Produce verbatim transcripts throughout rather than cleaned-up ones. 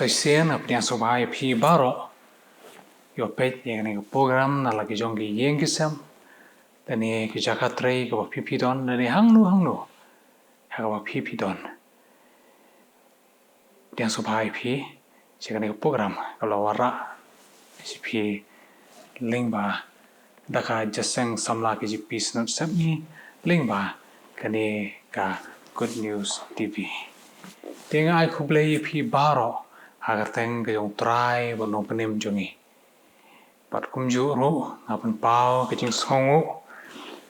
Shisien nga pdiang sngewbha ïa phi baroh kiba peit ïa kane ka program na la ki jong ki ïing ki sem, lane ki jaka trei kaba phi phi don, lane hangno hangno ha kaba phi phi don. Pdiang sngewbha ïa phi sha kane ka program kaba la wanrah sha phi lyngba da ka Jingïaseng Samla K J P Synod Sepngi lyngba kane ka Good News T V. Te nga ai khublei ïa phi baroh ha ka kyrteng ka jong U Trai bad U Nongpynim jong ngi. Bad kumjuh ruh nga pynpaw ka jingsngewnguh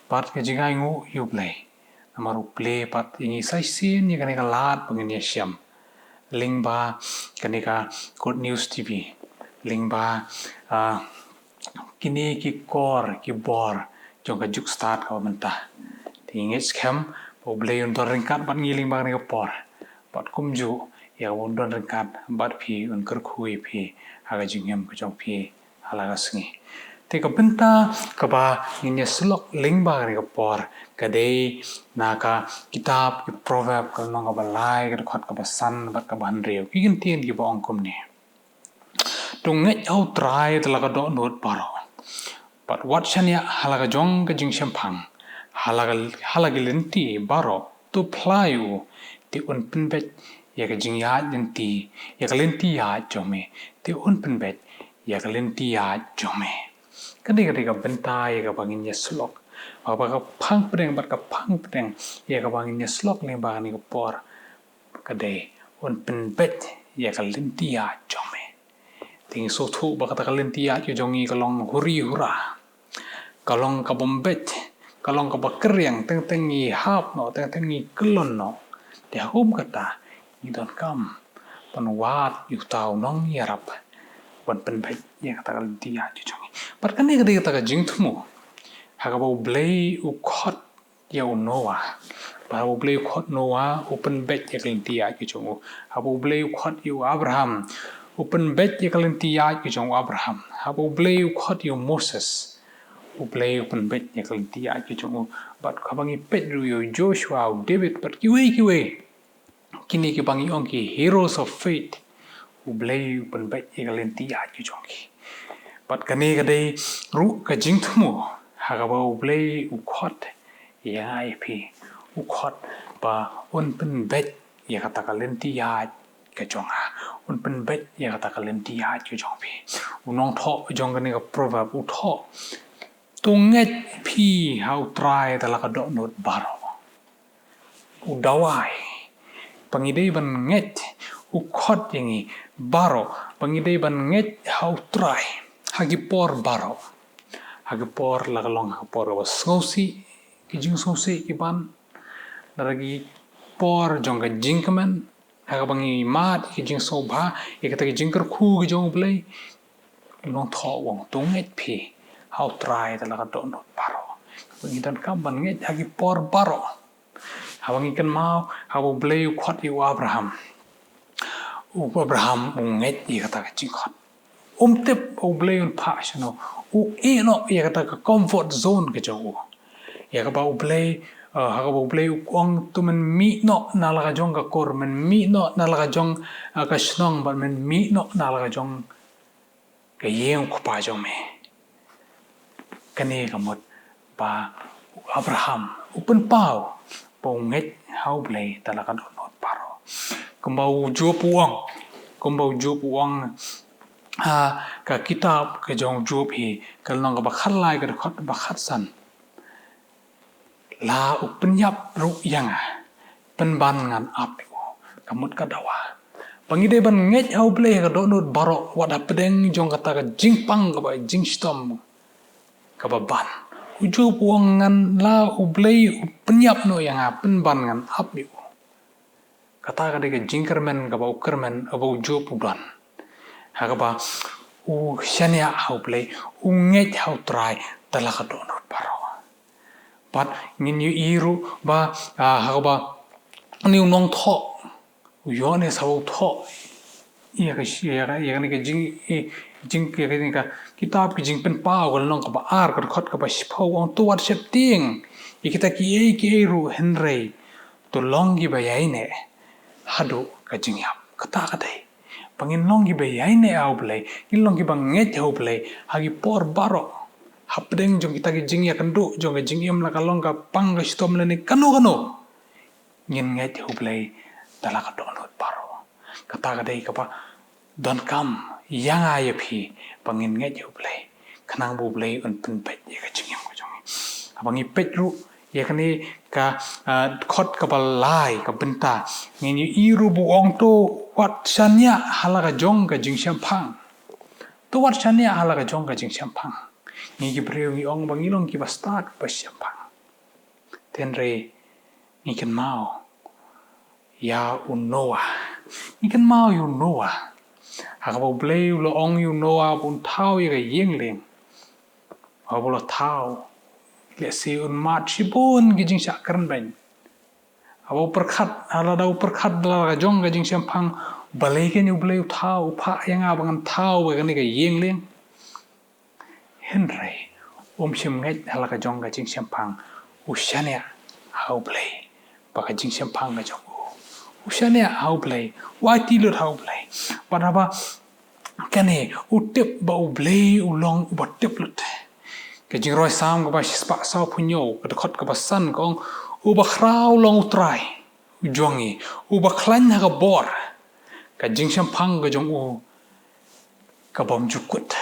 bad ka jingainguh ïa U Blei. Namar U Blei pat ïa ngi sa shisien ïa kane ka lad ba ngin ïashem lyngba kane ka Good News T V, lyngba, ah, kine ki kor ki bor jong ka juk stad kaba mynta. Te ngi ngeit skhem ba U Blei un don ryngkat bad ngi lyngba kane ka por, bad kumjuh ïa kaba un don ryngkat bad phi, un kyrkhu ïa phi ha ka jingim ka jong phi ha la ka sngi. Te ka bynta kaba ngin ïasyllok lyngba kane ka por ka dei na ka kitab ki Proverb ka lynnong kaba lai, ka dkhot kaba san bad kaba hynriew. Ki kyntien kiba ong kumne: To ngeit ha U Trai da la ka dohnud baroh, bad wat shaniah ha la ka jong ka jingshemphang. Ha la ka, ha la ki lynti baroh to phla ïa u, te un pynbeit ïa ka jingïaid lynti, ïa ka lynti ïaid jong me, te un pynbeit ïa ka lynti ïaid jong me. Ka dei, ka dei ka bynta ïa kaba ngin ïasyllok, kaba ka phang pdeng bad ka phang pdeng ïa kaba ngin ïasyllok lyngba kane ka por ka dei: Un pynbeit ïa ka lynti ïaid jong me. Te ngi sngewthuh ba kata ka lynti ïaid ka jong ngi ka long huri hura, ka long kaba ym beit, ka long kaba kyrïang, teng teng ngi hap noh, teng teng ngi kyllon noh. Te ha kum kata ngi donkam ban wad ïa uta u nongïarap ban pynbeit ïa kata ka lynti ïaid ka jong ngi. Bad kane ka dei kata ka jingthmu ha kaba U Blei u khot ïa u Noah. Ba haba U Blei u khot Noah, u pynbeit ïa ka lynti ïaid ka jong u. Haba U Blei u khot ïa u Abraham, u pynbeit ïa ka lynti ïaid ka jong u Abraham. Haba U Blei u khot ïa u Moses, U Blei u pynbeit ïa ka lynti ïaid ka jong u. Bad haba ngi peit ruh ïa u Joshua, u David bad kiwei kiwei, kine kiba ngi ong ki heroes of faith, U Blei u pynbeit ïa ka lynti ïaid ka jong ki. Bad kane ka dei ruh ka jingthmu ha kaba U Blei u khot ïa nga ïa phi. U khot ba un pynbeit ïa kata ka lynti ïaid ka jong nga, un pynbeit ïa kata ka lynti ïaid ka jong phi. U nongthoh jong kane ka Proverb u thoh: To ngeit phi ha U Trai da la ka dohnud baroh. U dawa ba ngi dei ban ngeit, u khot ïa ngi baroh ba ngi dei ban ngeit ha U Trai ha ki por baroh. Ha ki por, la ka long ha ki por kaba sngewsih, ki jingsngewsih ki ban, la ki por jong ka jingkmen, ha kaba ngi mad ïa ki jingsngewbha, ïa kita ki jingkyrkhu ki jong U Blei. U nongthoh u ong: To ngeit phi ha U Trai da la ka dohnud baroh. Ngi donkam ban ngeit ha ki por baroh. Haba ngi kynmaw haba U Blei u khot ïa u Abraham, u Abraham u ngeit ïa kata ka jingkhot. Um tip U Blei un phah shano, u ïeh noh ïa kata ka comfort zone ka jong u. Ïa kaba U Blei, eh, ha kaba U Blei u ong to men mih noh na la ka jong ka kur, men mih noh na la ka jong, eh, ka shnong, bad men mih noh na la ka jong ka ïing u kpa jong me. Kane ka mut ba u Abraham u pynpaw ba u ngeit ha U Blei da la ka dohnud baroh. Kumba u Job u ong, kumba u Job u ong ha ka kitab ka jong u Job hi, ka lynnong kaba khatlai, ka dkhot ba khatsan: La u pynïap ruh ïa nga, pynban ngan ap ïa u. Ka mut ka dawa ba ngi dei ban ngeit ha U Blei ha ka dohnud baroh, wat hapdeng jong kata ka jingpang kaba jingshitom kaba ban. U Job u ong, ngan, la U Blei u pynïap noh ïa nga, pynban ngan ap ïa u. Kata ka dei ka jingkyrmen kaba u kyrmen, kaba u Job u don, ha kaba u shaniah ha U Blei, u ngeit ha U Trai da la ka dohnud baroh. Bad ngin ïohi ruh ba, ah, ha kaba une u nongthoh u Ïoannis haba u thoh ïa ka, ïa ka, ïa kane ka jing, ïa, jing, ïa kane ka kitab ka Jingpynpaw, ka lynnong kaba ar, ka dkhot kaba shiphew, u ong, to wat sheptieng ïa kita kiei kiei ruh, hynrei to long kiba ïaineh haduh ka jingïap. Kata ka dei Ba ngin long kiba ïaineh ha U Blei, ngin long kiba ngeit ha U Blei ha ki por baroh. Hapdeng jong kita ki jingïakynduh jong ka jingim, la ka long ka pang ka shitom lane kano kano, ngin ngeit ha U Blei da la ka dohnud baroh. Kata ka dei kaba donkam ïa nga ïa phi, ba ngin ngeit ha U Blei, khnang ba U Blei un pynbeit ïa ka jingim ka jong ngi. Haba ngi peit ruh ïa kane ka, ah, dkhot kaba lai ka bynta, ngin ïohi ruh ba u ong, to wat shaniah ha la ka jong ka jingshemphang. To wat shaniah ha la ka jong ka jingshemphang. Ngi ki briew ngi ong ba ngi long kiba stad ba shemphang. Hynrei ngi kynmaw ïa u Noah. Ngi kynmaw ïa u Noah. Ha kaba U Blei u la ong ïa u Noah ba un thaw ïa ka ïing lieng. Haba u la thaw, lehse un mad shibun ki jingshah kren beiñ. Haba u pyrkhat, ha lada u pyrkhat da la ka jong ka jingshemphang, balei kein U Blei u thaw, u phah ïa nga ba ngan thaw ïa kane ka ïing lieng. Hynrei um shym ngeit ha la ka jong ka jingshemphang, u shaniah ha U Blei ba ka jingshemphang ka jong u. U shaniah ha U Blei, u aiti lut ha U Blei. Bad haba kane u tip ba U Blei u long uba tip lut. Ka Jingrwai Salm kaba shispah sawphew hynñiew, ka dkhot kaba san ka ong, uba khraw long U Trai u jong ngi, uba khlaiñ ha ka bor. Ka jingshemphang ka jong u ka bym ju kut.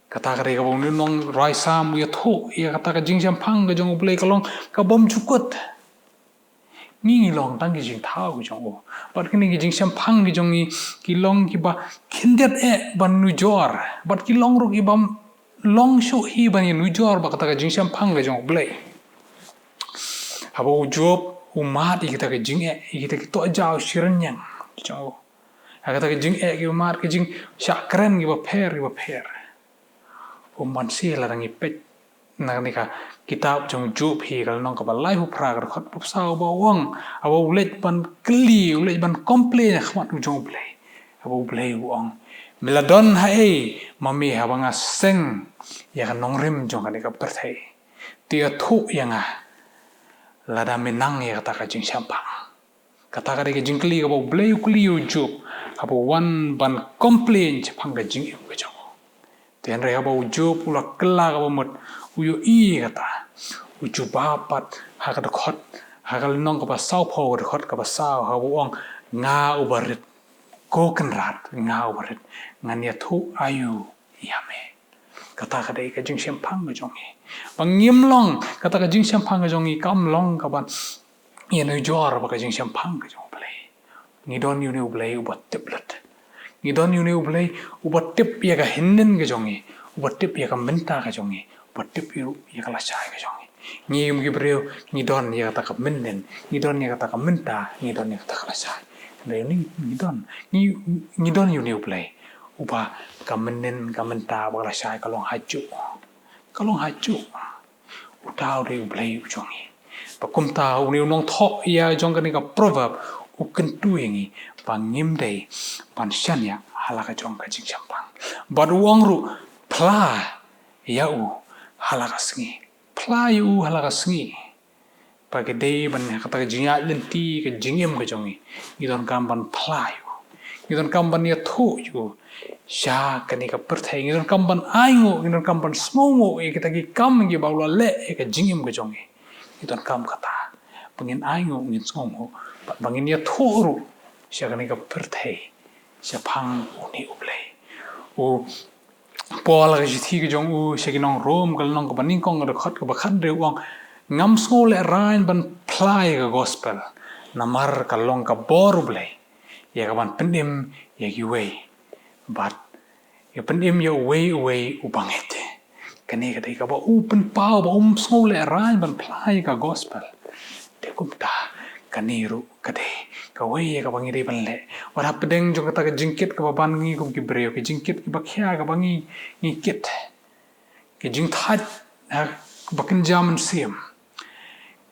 Kata ka dei kaba une u nongrwai Salm u ïathuh ïa kata ka jingshemphang ka jong U Blei ka long ka bym ju kut. Ngi ngi long tang ki jingthaw ki jong u. Bad kine ki jingshemphang ki jong ngi ki long kiba khyndiat eh ban nujor. Bad ki long ruh kiba long shuh hi ban ïanujor bad kata ka jingshemphang ka jong U Blei. Haba u Job u mad ïa kita ki jingeh, ïa kita ki tohjaw shi rynïeng ki jong u, ha kata ki jingeh kiba mad, ki jingshah kren kiba pher kiba pher. Um ban sngewsih lada ngi peit na kane ka kitab jong u Job hi, ka lynnong kaba laiphew phra, ka dkhot ba saw, ba u ong, haba u leit ban kylli, u leit ban complain ha khmat u jong U Blei. Haba U Blei u ong, me la don haei ma me haba nga seng ïa ka nongrim jong kane ka pyrthei? Te ïathuh ïa nga lada me nang ïa kata ka jingshemphang. Kata ka dei ka jingkylli kaba U Blei u kylli ïa u Job haba u wan ban complain shaphang ka jingim ka jong u. Te hynrei haba u Job u la kylla kaba mut, u ïohi ïa kata, u jubab pat ha ka dkhot, ha ka lynnong kaba sawphew, ka dkhot kaba saw, haba u ong, nga uba rit, ko Kynrad, nga uba rit, ngan ïathuh aïu ïa me? Kata ka dei ka jingshemphang ka jong ngi. Ba ngim long, kata ka jingshemphang ka jong ngi kam long kaban ïanujor bad ka jingshemphang ka jong U Blei. Ngi don ïa une U Blei uba tip lut. Ngi don ïa une U Blei uba tip ïa ka hynnin ka jong ngi, uba tip ïa ka mynta ka jong ngi, uba tip ïa, ïa ka lashai ka jong ngi. Ngi kum ki briew ngi don ïa kata ka mynnin, ngi don ïa kata ka mynta, ngi don ïa kata ka lashai. Hynrei une ngi don, ngi, ngi don ïa une U Blei uba ka mynnin, ka mynta bad ka lashai ka long hajuh. Ka long hajuh. Uta u dei U Blei u jong ngi. Bad kumta une u nongthoh ïa jong kane ka Proverb u kyntu ïa ngi ba ngim dei ban shaniah ha la ka jong ka jingshemphang. Bad u ong ruh, phla ïa u ha la ka sngi. Phla ïa u ha la ka sngi. Ba ka dei ban ha kata ka jingïaid lynti ka jingim ka jong ngi, ngi donkam ban phla ïa u. Ngi donkam ban ïathuh ïa u sha kane ka pyrthei. Ngi donkam ban ainguh, ngi donkam ban sngewnguh ïa kita ki kam kiba u la leh ïa ka jingim ka jong ngi. Ngi donkam kata ba ngin ainguh, ngin sngewnguh, bad ba ngin ïathuh ruh sha kane ka pyrthei shaphang une U Blei. U Paul ha ka shithi ka jong u sha ki nong Rom, ka lynnong kaba nyngkong, ka dkhot kaba khathynriew, u ong, ngam sngewlehraiñ ban phla ïa ka gospel, namar ka long ka bor U Blei ïa ka ban pynim ïa kiwei, bad ïa pynim ïa uwei uwei uba ngeit. Kane ka dei kaba u pynpaw ba um sngewlehraiñ ban phla ïa ka gospel. Te kumta kane ruh ka dei kawei ïa kaba ngi dei ban leh. Wat hapdeng jong kata ka jingkit kaba ban, ngi kum ki briew, ka jingkit kiba khia kaba ngi, ngi kit, ka jingthait ha ba kynja mynsiem,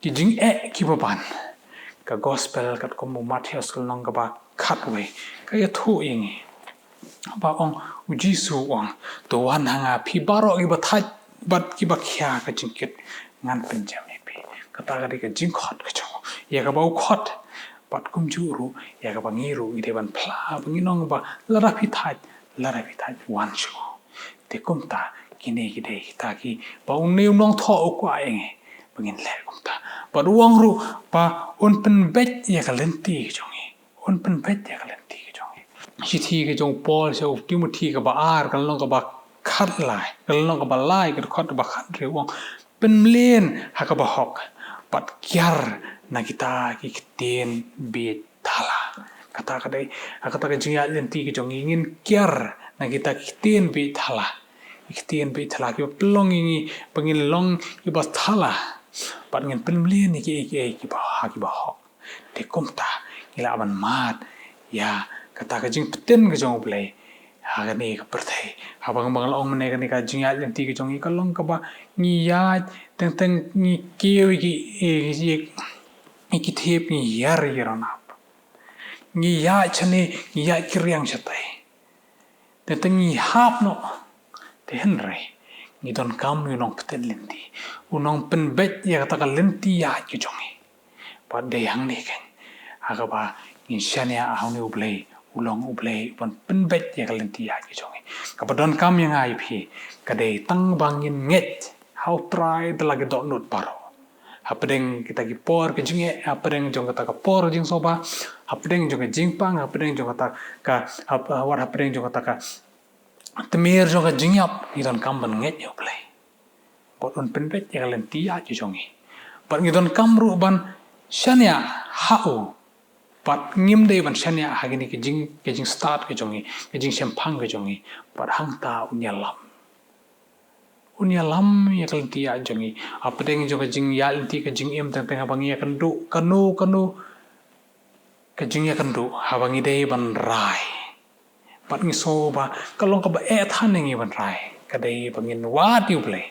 ka jingeh kiba ban, ka gospel katkum u Mathaios ka lynnong kaba khatwei ka ïathuh ïa ngi. Ba ong u Jisu, u ong, to wan ha nga phi baroh kiba thait bad kiba khia ka jingkit, ngan pynjem ïa phi. Kata ka dei ka jingkhot ka jong u ïa kaba u khot Bad kumjuh ruh, ïa kaba ngi ruh, ngi dei ban phla, ba ngin ong ba, lada phi thait, lada phi thait, wan shuh. Te kumta, kine ki dei kita kiba une u nongthoh u kwah ïa ngi, ba ngin leh kumta. Bad u ong ruh, ba un pynbeit ïa ka lynti ka jong ngi. Un pynbeit ïa ka lynti ka jong ngi. Shithi ka jong u Paul sha u Timothy kaba ar, ka lynnong kaba khatlai, ka lynnong kaba lai, ka dkhot kaba khathynriew u ong, pynmlien ha kaba hok, bad kiar na kita ki ktien bieit thala. Kata ka dei, ha kata ka jingïaid lynti ka jong ngi, ngin kiar na kita ki ktien bieit thala. Ki ktien bieit thala kiba pynlong ïa ngi ba ngin long kiba thala. Bad ngin pynmlien ïa kiei kiei kiba ha kiba hok. Te kumta, ngi lah ban mad ïa kata ka jingpyntip ka jong U Blei ha kane ka pyrthei. Haba nga la ong mynne, kane ka jingïaid lynti ka jong ngi ka long kaba ngi ïaid, teng teng ngi kiew ïa ki, ïa ki, ïa ki thep, ngi ïar ïa ki ranap. Ngi ïaid shane, ngi ïaid ki riang shatei. Teng teng ngi hap noh. Te hynrei ngi donkam ïa u nongpyntip lynti, u nongpynbeit ïa kata ka lynti ïaid ka jong ngi. Bad dei hangne keiñ ha kaba ngin shaniah ha une U Blei, u long U Blei uban pynbeit ïa ka lynti ïaid ka jong ngi. Kaba donkam ïa nga ïa phi ka dei tang ba ngin ngeit ha U Trai da la ki dohnud baroh. Hapdeng kita ki por ka jingeh, hapdeng jong kata ka por ka jingsohba, hapdeng jong ka jingpang, hapdeng jong kata ka, hap-, wat hapdeng jong kata ka tmier jong ka jingïap, ngi donkam ban ngeit ïa U Blei. Bad un pynbeit ïa ka lynti ïaid ka jong ngi. Bad ngi donkam ruh ban shaniah ha u. Bad ngim dei ban shaniah ha kine ka jing, ka jingstad ka jong ngi, ka jingshemphang ka jong ngi. Bad hangta un ïalam. Un ïalam ïa ka lynti ïaid jong ngi. Hapdeng jong ka jingïaid lynti ka jingim, teng teng haba ngi ïakynduh kano kano ka jingïakynduh, haba ngi dei ban rai. Bad ngi sngew ba ka long kaba eh than ïa ngi ban rai, ka dei ba ngin wad ïa U Blei.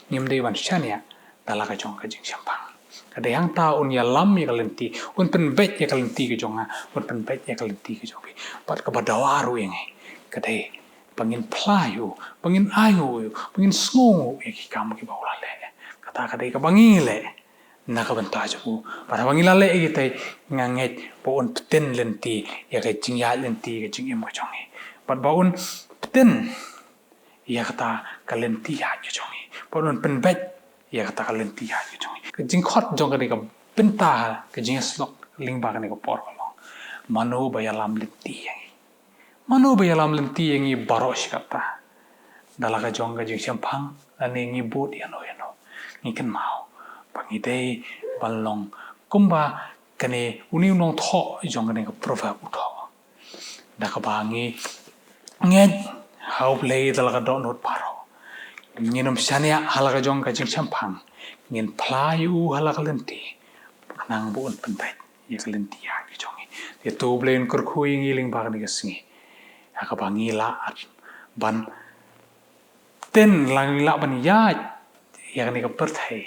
Ngim dei ban shaniah da la ka jong ka jingshemphang. Ka dei hangta un ïalam ïa ka lynti, un pynbeit ïa ka lynti ka jong nga, un pynbeit ïa ka lynti ka jong phi. Bad kaba dawa ruh ïa ngi ka dei ba ngin phla ïa u, ba ngin ainguh ïa u, ba ngin sngewnguh ïa ki kam kiba u la leh. Kata ka dei kaba ngi leh na ka bynta jong u. Bad haba ngi la leh ïa kita, nga ngeit ba un pynbeit lynti ïa ka jingïaid lynti ka jingim ka jong ngi. Bad ba un pynbeit ïa kata ka lynti ïaid ka jong ngi. Bad un pynbeit ïa kata ka lynti ïaid ka jong ngi. Ka jingkhot jong kane ka bynta, ka jingïasyllok lyngba kane ka por ka long: Mano ba ïalam lynti ïa ngi? Mano ba ïalam lynti ïa ngi baroh shi katta? Da la ka jong ka jingshemphang, lane ngi bud ïano ïano, ngi kynmaw ba ngi dei ban long kumba kane une u nongthoh jong kane ka Proverb u thoh. Da kaba ngi ngeit ha U Blei da la ka dohnud baroh. Ngin ym shaniah ha la ka jong ka jingshemphang. Ngin phla ïa u ha la ka lynti, khnang ba un pynbeit ïa ka lynti ïaid ka jong ngi. Te to U Blei un kyrkhu ïa ngi lyngba kane ka sngi, ha kaba ngi lah ban pynbeit, la ngi lah ban ïaid ïa kane ka pyrthei.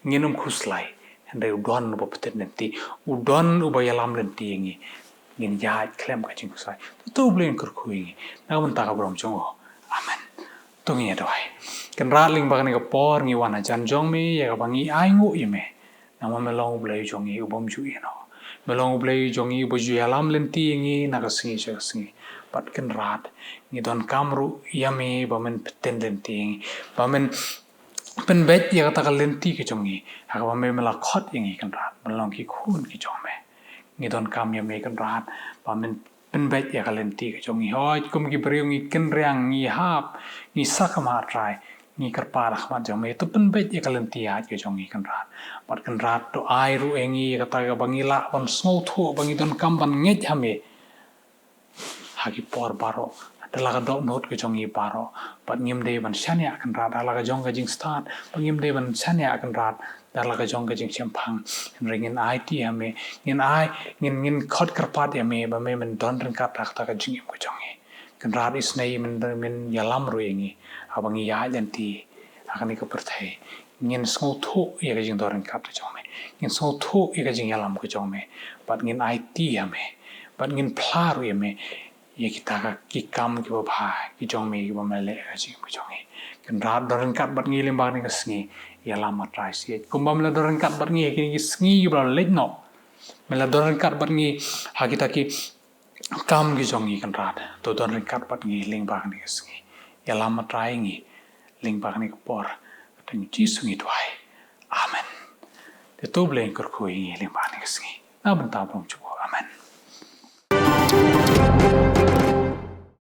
Ngin ym khuslai, hynrei u don uba pynbeit lynti, u don uba ïalam lynti ïa ngi. Ngin ïaid khlem ka jingkhuslai. To U Blei un kyrkhu ïa ngi na ka bynta ka burom jong u. Amen. To ngin ïa duwai. Kynrad, lyngba kane ka por ngi wan hajan jong me ïa kaba ngi ainguh ïa me. Namar me long U Blei jong ngi u bym ju ïehnoh. Me long U Blei jong ngi uba ju ïalam lynti ïa ngi na ka sngi sha ka sngi. Bad Kynrad, ngi donkam ruh ïa me ba men pynbeit lynti ïa ngi, ba men pynbeit ïa kata ka lynti ka jong ngi, ha kaba me, me la khot ïa ngi Kynrad ban long ki khun ki jong me. Ngi donkam ïa me Kynrad ba men pynbeit ïa ka lynti ka jong ngi. Hooid, kum ki briew ngi kynriang, ngi hap, ngi sakma, Trai, ngi kyrpad ha khmat jong me, to pynbeit ïa ka lynti ïaid ka jong ngi Kynrad. Bad Kynrad, to ai ruh ïa ngi kata kaba ngi lah ban sngewthuh ba ngi donkam ban ngeit ha me ha ki por baroh, da la ka dohnud ka jong ngi baroh. Bad ngim dei ban shaniah Kynrad ha la ka jong ka jingstad, bad ngim dei ban shaniah Kynrad da la ka jong ka jingshemphang. Hynrei ngin aiti ha me, ngin ai, ngin, ngin khot kyrpad ïa me ba me men don ryngkat ha kata ka jingim ka jong ngi. Kynrad, isynei men, men ïalam ruh ïa ngi haba ngi ïaid lynti ha kane ka pyrthei. Ngin sngewthuh ïa ka jingdon ryngkat ka jong me, ngin sngewthuh ïa ka jingïalam ka jong me. Bad ngin aiti ha me, bad ngin phla ruh ïa me ïa kita ka, ki kam kiba bha ki jong me kiba me leh ha ka jingim ka jong ngi. Kynrad, don ryngkat bad ngi lyngba kane ka sngi. Ïalam, Trai, sngewbha kumba me la don ryngkat bad ngi ha kine ki sngi kiba la leit noh. Me la don ryngkat bad ngi ha kita ki kam ki jong ngi, Kynrad. To don ryngkat bad ngi lyngba kane ka sngi. Ïalam, A Trai, ïa ngi lyngba kane ka por. Ha ka kyrteng Jisu ngi duwai. Amen. Te to Blei un kyrkhu ïa ngi lyngba kane ka sngi. Na ka bynta u Blei jong ngi.